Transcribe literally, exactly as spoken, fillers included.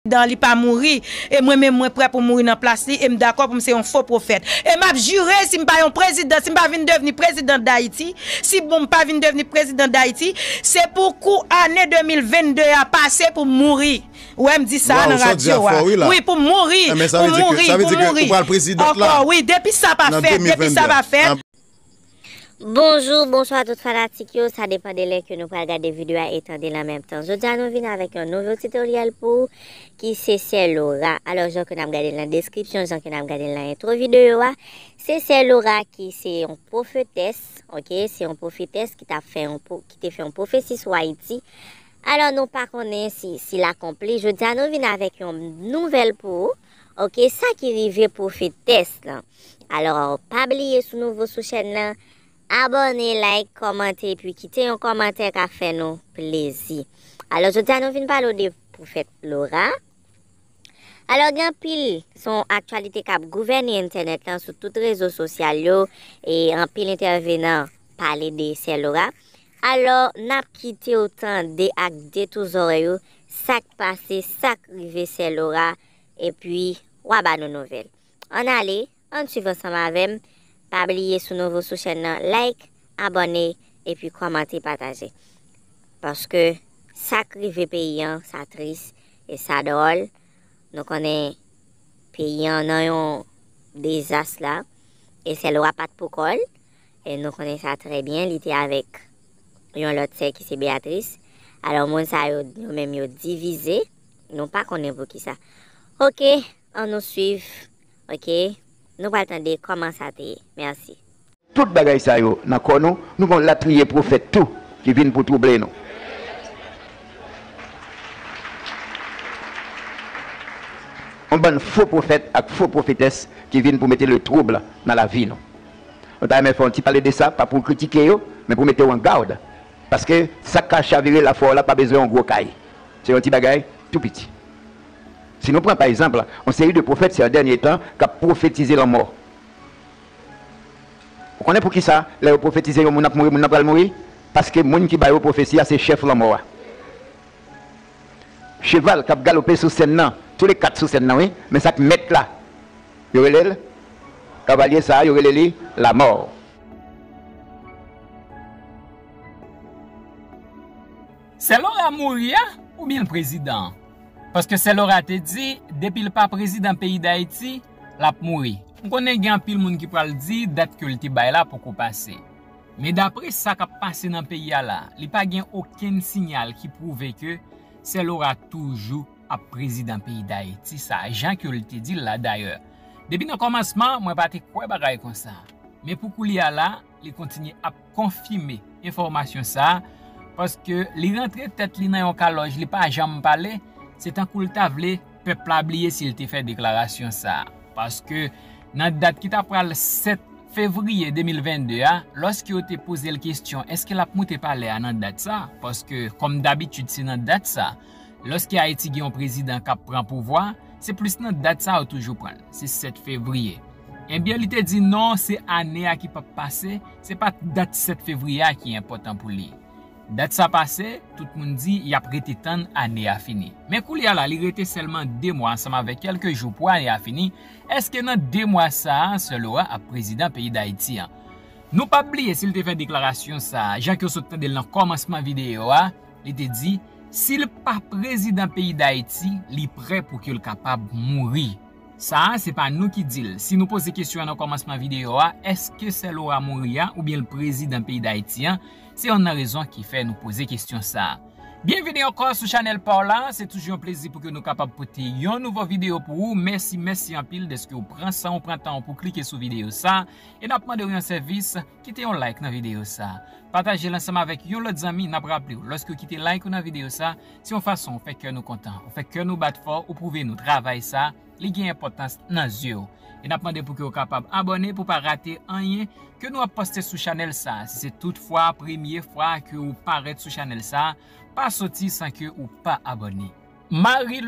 prezidan an, li pa mouri. E mwen menm, mwen prè pou mouri nan plas li, e m dakò pou m se yon fo pwofèt. E m ap jire, si m pa yon prezidan, si m pa vin devni prezidan Dayiti, si bon, m pa vin devni prezidan Dayiti, se pou kou ane de mil vennde a pase pou m mouri. Ou wè, m di sa nan radyo a. Wi, pou m mouri, pou m mouri, pou m mouri. Ankò, wi, depi sa pa fèt, depi sa pa fèt. Bonjou, bonswa tout fanatik yo, sa depann de lè ke nou pral gade videyo a e tande l an menm tan. Jodi a nou vin avèk yon nouvo titoryèl pou ou ki se Sè Laura. Alò, jan ke n ap gade l nan deskripsyon, jan ke n ap gade l nan entwo videyo a, se Sè Laura ki se yon pwofetès, oke, se yon pwofetès ki t ap fè yon pwo-, ki te fè yon pwofesi sou Ayiti. Alò, nou pa konnen si, si l akonpli. Jodi a nou vin avèk yon nouvèl pou ou, oke, sa ki rive pwofetès lan. Alò, pa bliye si w nouvo sou chèn nan, abòne, like, kòmante, epi kite yon kòmantè k ap fè nou plezi. Alò, jodi a nou vin pale w de pwofèt Laura. Alò, gen anpil, se yon aktyalite k ap gouvène entènèt lan sou tout rezo sosyal yo, e anpil entèvenan pale de Sè Laura. Alò, n ap kite w tande ak de tou zòrèy ou sa k pase, sa k rive Sè Laura, epi w a ba nou nouvèl. Ann ale, ann swiv ansanm avè m. Pa bliye si w nouvo sou chèn nan, like, abòne, epi kòmante, pataje. Paske sa k rive peyi an, sa tris e sa dwòl. Nou konnen peyi an nan yon dezas la. E Sè Laura pa t pou kò l. E nou konnen sa trè byen, li te avèk yon lòt sè ki se Beatrice. Alò, moun sa yo, yo menm yo divize. Nou pa konnen poukisa. Oke, ann nou swiv. Oke, nou pral tande kòman sa te ye. Mèsi. Tout bagay sa yo nan kò nou, nou gon latriye pwofèt tou ki vin pou twouble nou. Yon bann fo pwofèt ak fo pwofetès ki vin pou mete le trouble nan lavi nou. Nou ta renmen fè yon ti pale de sa, pa pou kritike yo, men pou mete w an gad. Paske sa k ka chavire lafwa w la pa bezwen yon gwo kay. Se yon ti bagay tou piti. Si nou pran pa egzanp, yon seri de pwofèt se an dènye tan k ap pwofetize lanmò. Ou konnen poukisa lè yo pwofetize yon moun ap mouri, moun nan pral mouri? Paske moun ki ba yo pwofesi a se chèf lanmò a. Cheval k ap galope sou sèn nan, tou le kat sou sèn nan, wi, men sa k mèt la, yo rele l, kavalye sa a, yo rele li lamò. Sè Laura mouri a, oubyen l prezidan an? Paske Sè Laura te di, depi l pa prezidan peyi Dayiti, l ap mouri. M konnen gen anpil moun ki pral di dat ke l te bay la poko pase. Men dapre sa k ap pase nan peyi a la, li pa gen okenn siyal ki pwouve ke Sè Laura toujou ap prezidan peyi Dayiti sa, jan ke l te di l la dayè. Depi nan kòmansman, mwen pa te kwè bagay konsa. Men pou koulye a la, li kontinye ap konfime enfòmasyon sa a, paske li rantre tèt li nan yon kalòj, li pa janm pale, se tankou l ta vle pèp la bliye si l te fè deklarasyon sa a. Paske nan dat ki ta pral sèt fevriye de mil vennde a, lòske yo te poze l kesyon èske l ap moute palè a nan dat sa a, paske kòm dabitid se nan dat sa a, lòske Ayiti gen yon prezidan k ap pran pouvwa, se plis nan dat sa a yo toujou pran l, se sèt fevriye. Ebyen, li te di non, se ane a ki p ap pase, se pa t dat sèt fevriye a ki enpòtan pou li. Dat sa pase, tout moun di y ap rete tann ane a fini. Men koulye a la, li rete sèlman de mwa ansanm avèk kèlke jou pou ane a fini. Èske nan de mwa sa a, Sè Laura ap prezidan peyi Dayiti an? Nou p ap bliye si l te fè deklarasyon sa a, jan ke w sot tande l nan kòmansman videyo a, li te di, si l pa prezidan peyi Dayiti, li prè pou ke l kapab mouri. Sa a, se pa nou ki di l. Si nou poze kesyon an nan kòmansman videyo a, èske Sè Laura mouri a oubyen l prezidan peyi Dayiti an, se yonn nan rezon ki fè nou poze kesyon sa a. Byenvini ankò sou chanèl pa w la, se toujou yon plezi pou ke nou kapab pote yon nouvo videyo pou ou. Mèsi, mèsi anpil dèske w pran san w pran tan w pou klike sou videyo sa a. E n ap mande w yon sèvis, kite yon like nan videyo sa a. Pataje l ansanm avèk yon lòt zanmi, n ap raple w, lòske w kite like ou nan videyo sa a, se yon fason ou fè kè nou kontan, ou fè kè nou bat fò, ou pwouve nou travay sa a, li gen enpòtans nan zye w. E n ap mande pou ke w kapab abòne pou w pa rate anyen ke nou ap poste sou chanèl sa a. Si se tout fwa, premye fwa ke w parèt sou chanèl sa a, pa soti san ke ou pa abòne. Marie